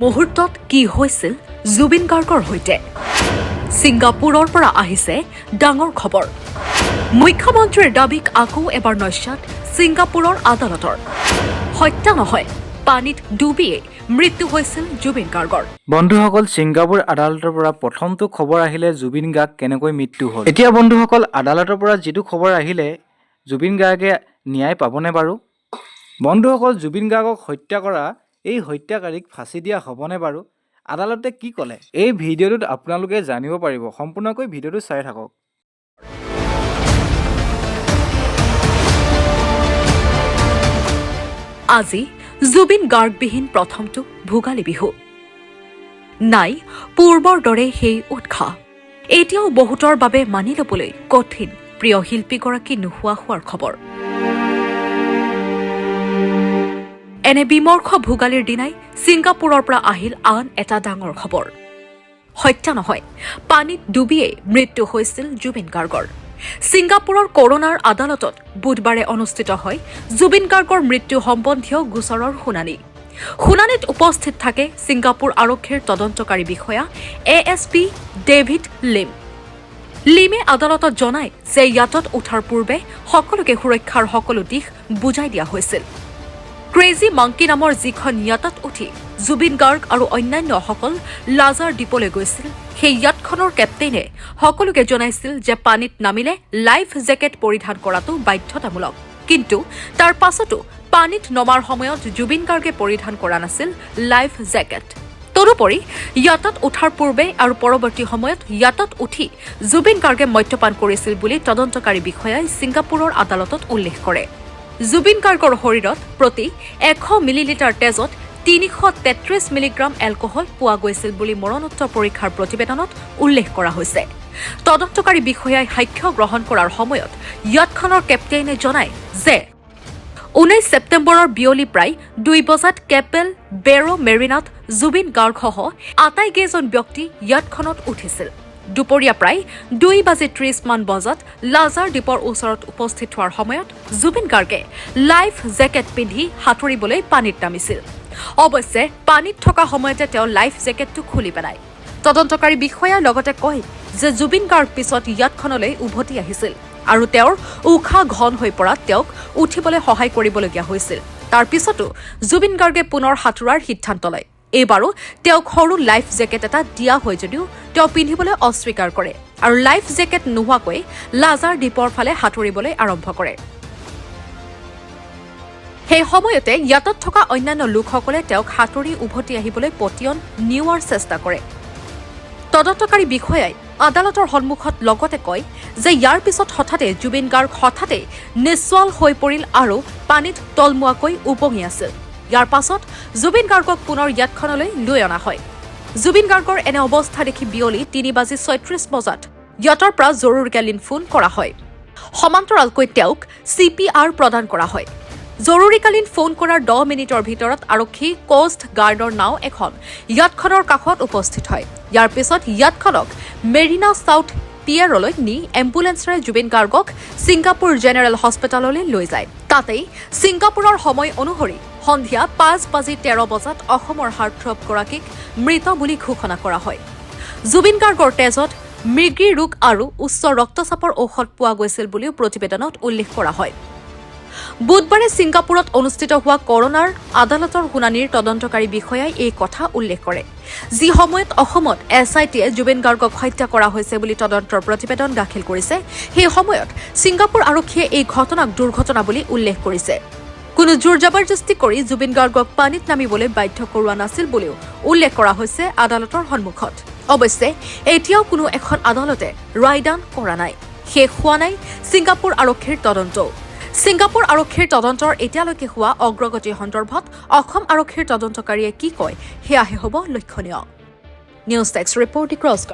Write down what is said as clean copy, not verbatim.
মুহূৰ্তত কি হৈছিল জুবিন গাৰ্গৰ সৈতে? ছিংগাপুৰৰ পৰা আহিছে ডাঙৰ খবৰ। মুখ্যমন্ত্ৰীৰ দাবীক আকৌ এবাৰ নস্যাৎ ছিংগাপুৰৰ আদালতৰ। হত্যা নহয়, পানীত ডুবিয়েই মৃত্যু হৈছিল জুবিন গাৰ্গৰ। বন্ধুসকল, ছিংগাপুৰ আদালতৰ পৰা প্ৰথমটো খবৰ আহিলে জুবিন গাৰ্গ কেনেকৈ মৃত্যু হ'ল। এতিয়া বন্ধুসকল, আদালতৰ পৰা যিটো খবৰ আহিলে, জুবিন গাৰ্গে ন্যায় পাবনে বাৰু? বন্ধুসকল, জুবিন গাৰ্গক হত্যা কৰা এই হত্যাকাৰীক ফাঁচি দিয়া হ'বনে বাৰু? আদালতে কি ক'লে, এই ভিডিঅ'টোত আপোনালোকে জানিব পাৰিব। সম্পূৰ্ণকৈ ভিডিঅ'টো চাই থাকক। আজি জুবিন গাৰ্গবিহীন প্ৰথমটো ভোগালী বিহু। নাই পূৰ্বৰ দৰে সেই উৎসাহ। এতিয়াও বহুতৰ বাবে মানি ল'বলৈ কঠিন প্ৰিয় শিল্পীগৰাকী নোহোৱা হোৱাৰ খবৰ। এনে বিমৰ্ষ ভোগালীৰ দিনাই ছিংগাপুৰৰ পৰা আহিল আন এটা ডাঙৰ খবৰ। হত্যা নহয়, পানীত ডুবিয়েই মৃত্যু হৈছিল জুবিন গাৰ্গৰ। ছিংগাপুৰৰ কৰোণাৰ আদালতত বুধবাৰে অনুষ্ঠিত হয় জুবিন গাৰ্গৰ মৃত্যু সম্বন্ধীয় গোচৰৰ শুনানি। শুনানিত উপস্থিত থাকে ছিংগাপুৰ আৰক্ষীৰ তদন্তকাৰী বিষয়া এএছপি ডেভিড লিম। লিমে আদালতত জনায় যে য়াটত উঠাৰ পূৰ্বে সকলোকে সুৰক্ষাৰ সকলো দিশ বুজাই দিয়া হৈছিল। ক্ৰেজি মাংকি নামৰ যিখন য়াটত উঠি জুবিন গাৰ্গ আৰু অন্যান্যসকল লাজাৰ দ্বীপলৈ গৈছিল, সেই য়াটখনৰ কেপ্টেইনে সকলোকে জনাইছিল যে পানীত নামিলে লাইফ জেকেট পৰিধান কৰাটো বাধ্যতামূলক। কিন্তু তাৰ পাছতো পানীত নমাৰ সময়ত জুবিন গাৰ্গে পৰিধান কৰা নাছিল লাইফ জেকেট। তদুপৰি য়াটত উঠাৰ পূৰ্বে আৰু পৰৱৰ্তী সময়ত য়াটত উঠি জুবিন গাৰ্গে মদ্যপান কৰিছিল বুলি তদন্তকাৰী বিষয়াই ছিংগাপুৰৰ আদালতত উল্লেখ কৰে। জুবিন গাৰ্গৰ শৰীৰত প্ৰতি 100 মিলিলিটাৰ তেজত 333 মিলিগ্ৰাম এলকহল পোৱা গৈছিল বুলি মৰণোত্তৰ পৰীক্ষাৰ প্ৰতিবেদনত উল্লেখ কৰা হৈছে। তদন্তকাৰী বিষয়াই সাক্ষ্য গ্ৰহণ কৰাৰ সময়ত য়াটখনৰ কেপ্টেইনে জনায় যে 19 ছেপ্টেম্বৰৰ বিয়লি প্ৰায় 2 বজাত কেপেল বেৰ' মেৰিনাত জুবিন গাৰ্গসহ আটাইকেইজন ব্যক্তি য়াটখনত উঠিছিল। দুপৰীয়া প্ৰায় 2:30 মান বজাত লাজাৰ দ্বীপৰ ওচৰত উপস্থিত হোৱাৰ সময়ত জুবিন গাৰ্গে লাইফ জেকেট পিন্ধি সাঁতুৰিবলৈ পানীত নামিছিল। অৱশ্যে পানীত থকা সময়তে তেওঁ লাইফ জেকেটটো খুলি পেলায়। তদন্তকাৰী বিষয়াই লগতে কয় যে জুবিন গাৰ্গ পিছত য়াটখনলৈ উভতি আহিছিল আৰু তেওঁৰ উশাহ ঘন হৈ পৰাত তেওঁক উঠিবলৈ সহায় কৰিবলগীয়া হৈছিল। তাৰ পিছতো জুবিন গাৰ্গে পুনৰ সাঁতোৰাৰ সিদ্ধান্ত লয়। এইবাৰো তেওঁক সৰু লাইফ জেকেট এটা দিয়া হয় যদিও তেওঁ পিন্ধিবলৈ অস্বীকাৰ কৰে আৰু লাইফ জেকেট নোহোৱাকৈ লাজাৰ দ্বীপৰ ফালে সাঁতুৰিবলৈ আৰম্ভ কৰে। সেই সময়তে য়াটত থকা অন্যান্য লোকসকলে তেওঁক সাঁতুৰি উভতি আহিবলৈ পতিয়ন নিওৱাৰ চেষ্টা কৰে। তদন্তকাৰী বিষয়াই আদালতৰ সন্মুখত লগতে কয় যে ইয়াৰ পিছত হঠাতে জুবিন গাৰ্গ হঠাতে নিশ্চল হৈ পৰিল আৰু পানীত তলমুৱাকৈ উপঙি আছিল। ইয়াৰ পাছত জুবিন গাৰ্গক পুনৰ য়াটখনলৈ লৈ অনা হয়। জুবিন গাৰ্গৰ এনে অৱস্থা দেখি বিয়লি 3:36 বজাত য়াটৰ পৰা জৰুৰীকালীন ফোন কৰা হয়। সমান্তৰালকৈ তেওঁক চিপিআৰ প্ৰদান কৰা হয়। জৰুৰীকালীন ফোন কৰাৰ 10 মিনিটৰ ভিতৰত আৰক্ষী, কষ্ট গাৰ্ডৰ নাও এখন য়াটখনৰ কাষত উপস্থিত হয়। ইয়াৰ পিছত য়াটখনক মেৰিনা চাউথ পিয়েৰলৈ নি এম্বুলেন্সেৰে জুবিন গাৰ্গক ছিংগাপুৰ জেনেৰেল হস্পিটেললৈ লৈ যায়। তাতেই ছিংগাপুৰৰ সময় অনুসৰি সন্ধিয়া 5:13 বজাত অসমৰ হাৰ্টথ্ৰবগৰাকীক মৃত বুলি ঘোষণা কৰা হয়। জুবিন গাৰ্গৰ তেজত মৃগী ৰোগ আৰু উচ্চ ৰক্তচাপৰ ঔষধ পোৱা গৈছিল বুলিও প্ৰতিবেদনত উল্লেখ কৰা হয়। বুধবাৰে ছিংগাপুৰত অনুষ্ঠিত হোৱা কৰোণাৰ আদালতৰ শুনানিৰ তদন্তকাৰী বিষয়াই এই কথা উল্লেখ কৰে। যি সময়ত অসমত এছআইটিয়ে জুবিন গাৰ্গক হত্যা কৰা হৈছে বুলি তদন্তৰ প্ৰতিবেদন দাখিল কৰিছে, সেই সময়ত ছিংগাপুৰ আৰক্ষীয়ে এই ঘটনাক দুৰ্ঘটনা বুলি উল্লেখ কৰিছে। কোনো জোৰ জবৰদস্তি কৰি জুবিন গাৰ্গক পানীত নামিবলৈ বাধ্য কৰোৱা নাছিল বুলিও উল্লেখ কৰা হৈছে আদালতৰ সন্মুখত। অৱশ্যে এতিয়াও কোনো এখন আদালতে ৰায়দান কৰা নাই। শেষ হোৱা নাই ছিংগাপুৰ আৰক্ষীৰ তদন্তও। ছিংগাপুৰ আৰক্ষীৰ তদন্তৰ এতিয়ালৈকে হোৱা অগ্ৰগতি সন্দৰ্ভত অসম আৰক্ষীৰ তদন্তকাৰীয়ে কি কয়, সেয়াহে হ'ব লক্ষণীয়। News desk report, cross.